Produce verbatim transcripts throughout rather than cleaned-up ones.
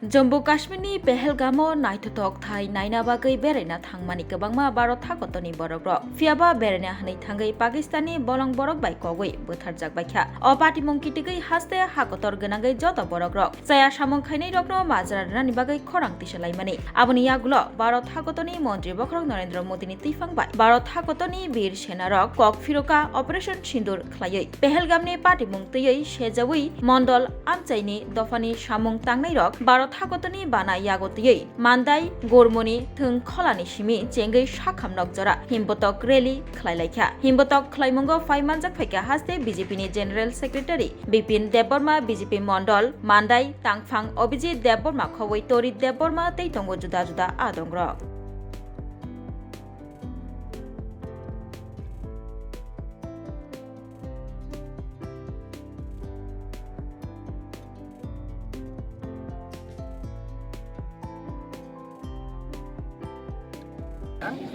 Jammu Kashmirni Pahalgamo naithothok thai naina bagwi beraina thangmani kwbangma Bharat hakotorni borokrok. Phiyaba beraina hwnwi thangwi Pakistanni bolong borok bai kogwi butharjak baikha. O patimung kitigwi haste hakotor gwnangwi joto borokrok chaya samung khainairokno majra rwnani bagwi khorang tisalaimani. Aboni yagulo Bharat hakotorni montri bokhorok Narendra Modini twiphang bai Bharat hakotorni bir senarok kok phiroka Operation Sindoor khlaiwi Pahalgamni patimung twiwi sejawi mondol amchaini dophani samung tangnairok Bharat hakotorni bana yago twiwi Mandai Gormoni thwng kholani simi chengwi sakham nok jora himbotok rally khlailaikha. Himbotok khlaimungo phai manjak phaikha haste B J P ni General Secretary Bipin Debbarma, B J P mondol Mandai tangphang Abhijit Debbarma, khowoi Torit Debbarma tei tongo juda juda adongrok.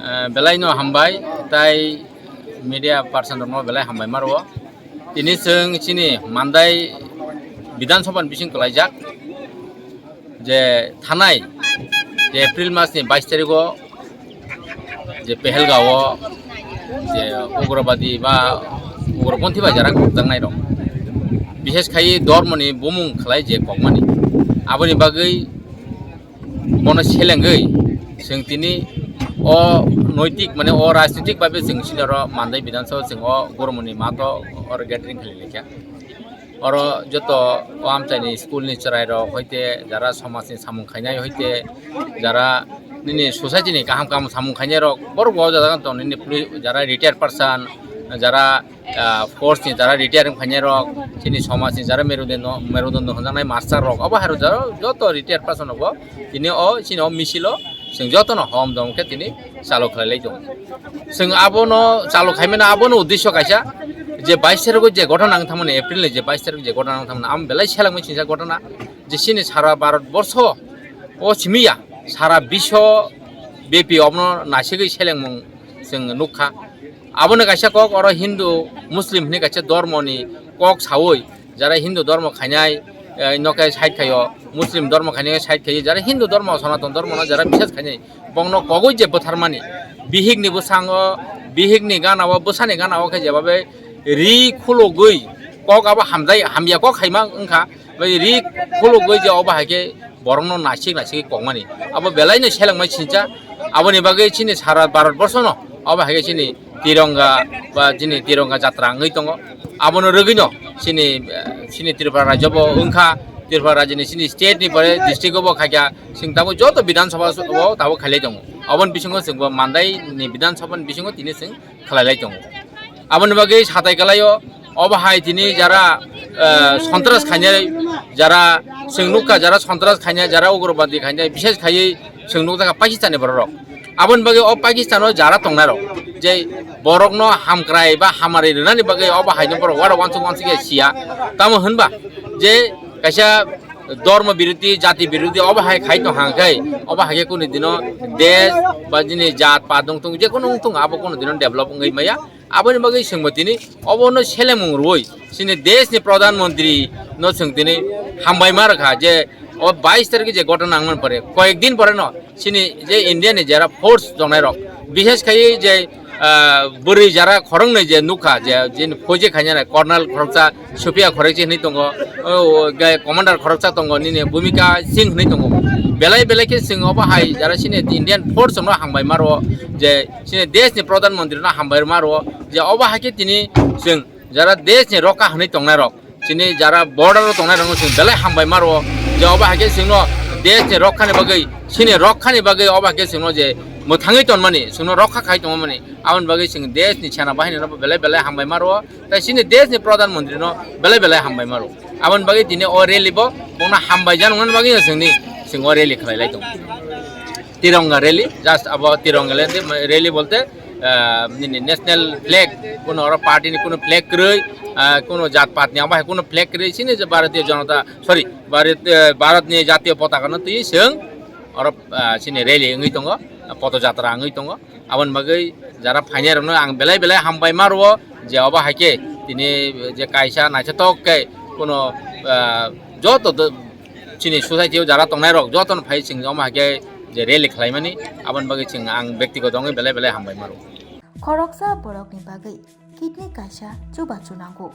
Eh, belai no hambai, tai media person rokno belai hambai maro. Tini chwng chini Mandai Bidhan Sabha ni bising kwlaijak je thanai je April mas ni bais tarikh o je Pahalgao je ugrobadi ba ugroponthi bai jara kokjaknai rok, bishes khai dormo ni bumung khlai je kokmani, aboni bagwi bono selengwi chwng tini o noitik, mane o rajnitik babe chwng sinaro Mandai Bidhan Sabha chwng o Gormoni mato or gathering khlai laikha. Oro joto o amchaini school ni chwrai rok hoite jara somaj ni samung khainai hoite jara nini society ni kaham kaham samung khainai rok borok bo o jaga tong nini poli-, jara retired person, jara ah, force ni jara retire wng phainai rok, chini somaj ni jara merudondo, merudondo hwnjaknai master rok, abo hai rok jara joto retire person rok bo tini o chini o misil o chwng joto no hom dom khe tini chalo khlai lai tongo. Chwng abono chalo khai mano, abono uddesyo kaisa je bais tarikh o je ghotona wng thangmani, April ni je bais tarikh je ghotona wng thangmani, amo belai selengmani singsa ghotona je chini sara Bharat borsho o simi ya, sara biswo bepi obono naisigwi selengmung chwng nukha. Abono kaisa kok oro Hindu, Muslim hwnwi kaisa dhormoni kok saui, jara Hindu dhormo khainai, eh, no khe side khaio, Muslim dhormo khainai side khaio, jara Hindu dhormo, Sanatan dhormo no jara bisas khainai, bongno kogwi je bwtharmani, bihikni bwsango, bihikni ganao, bwsani ganao khe jebabe ri khulugwi kok abo hamjai, hamya kok khaima wngkha, bai ri khulugwi je obo hai khe borokno naisik naisik kokmani. Abo belaino selengmai sincha. Aboni bagwi chini sara Bharat borshono abo hai khe chini Tironga ba chini Tironga jatra wngwi tongo. Abono rwgwino chini, eh, chini Tripura rajyo bo wngkha. Tripura rajyoni chini state ni pore district o bo khaikha. Chwng tabuk joto Bidhan Sabha o tabuk khailai tongo. Aboni bisingo chwngbo Mandai ni Bidhan Sabha ni bisingo tini chwng khlai lai tongo. Aboni bagwi satai kwlaio, obo hai tini jara, eh, sontras khainai, jara chwng nukha, jara sontras khainai, jara ugrobadi khainai, bishes khaiwi chwng nukjakha Pakistan ni borok rok. Aboni bagwi o Pakistan o jara tongnai rok, je borokno hamkrai ba hamari rwnani bagwi obo hai no borok uansuk uansuk ya siya. Tamo hwnba je kaisa dhormo birodhi, jati birodhi obo hai khai tong hang khai, obo hai khe kunu dino desh ba jini jat pat wng tongo, je kunu wng tongo, abo kunu dino develop wngwi maya. Aboni bagwi chwngbo tini obono selemung rwui chini desh ni pradhan mantri no chwng tini hambai ma rwkha je o bais tarikh je ghotona wngmani pore, koyek din pore no chini je India ni jera force tongnai rok, bishes khai je, ah, bwrwi jara khoroknwi je nukha je, je phoje khainai Colonel khoroksa, Supriya khoroksa hinwi tongo, o, o, ge-, commander khoroksa tongo, nini Bhumika Singh hinwi tongo. Belai belai khe chwng obo hai jara chini Indian force no hambai ma rwo, je chini desh ni pradhan mantri no hambai ma rwo, je obo hai khe tini chwng jara desh ni rokha hinwi tongnai rok, chini jara border o tongnai rok no chwng belai hambai ma rwo, je obo hai khe chwng no desh ni rokha ni bagwi, chini rokha ni bagwi obo hai khe chwng no je mwthangwi tonmani, chwng no rokha khai tongmani, aboni bagwi chwng desh ni sena bahini no belai belai hambai ma rwo. Tai chini desh ni pradhan mantri no belai belai hambai ma rwo. Aboni bagwi tini o rally bo bongno hambai jani wngmani bagwi no chwngni chwng o rally khlai lai tongo. Tironga rally, just abo tironga rally, rally bolte, ah, nini national flag, kuno oro party ni kuno flag kwrwi, ah, kuno jat pat ni abo hai kuno flag kwrwi, chini je Bharatiya Janata, sorry, Bharat, eh, Bharat ni jatiyo potaka no twi chwng oro, ah, chini rally wngwi tongo, poto jatra wngwi tongo. Aboni bagwi jara phainai rokno ang belai belai hambai ma rwo je obo hai khe tini je kaisa naithothok khe kuno, ah, joto do-, Chini society o jara tongnai rok joto no phai chwng omo hai khe je rally khlai mani, aboni bagwi chwng ang bektigoto wngwi belai belai hambai mano. Khoroksa borokni bagwi kidney kaisa chubachu nango.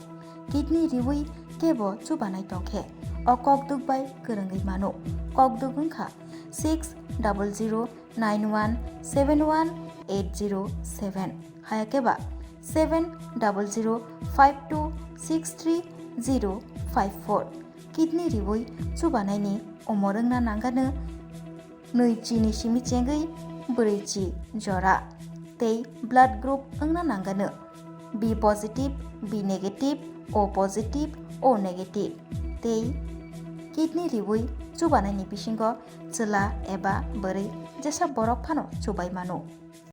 Kidney riwi kebo chubanai tongkhe o kokduk bai kwrwngwi mano. Kokduk wngkha six double zero nine one seven one eight zero seven, hayakhe ba seven double zero five two six three zero five four. Kidney riwi chubanaini umor wngna nangano nwi chini simi chengwi brwi chi jora tei blood group wngna nangano B positive, B negative, O positive, O negative tei kidney riwi chubanaini bisingo chwla eba bwrwi jesa borok phano chubai mano.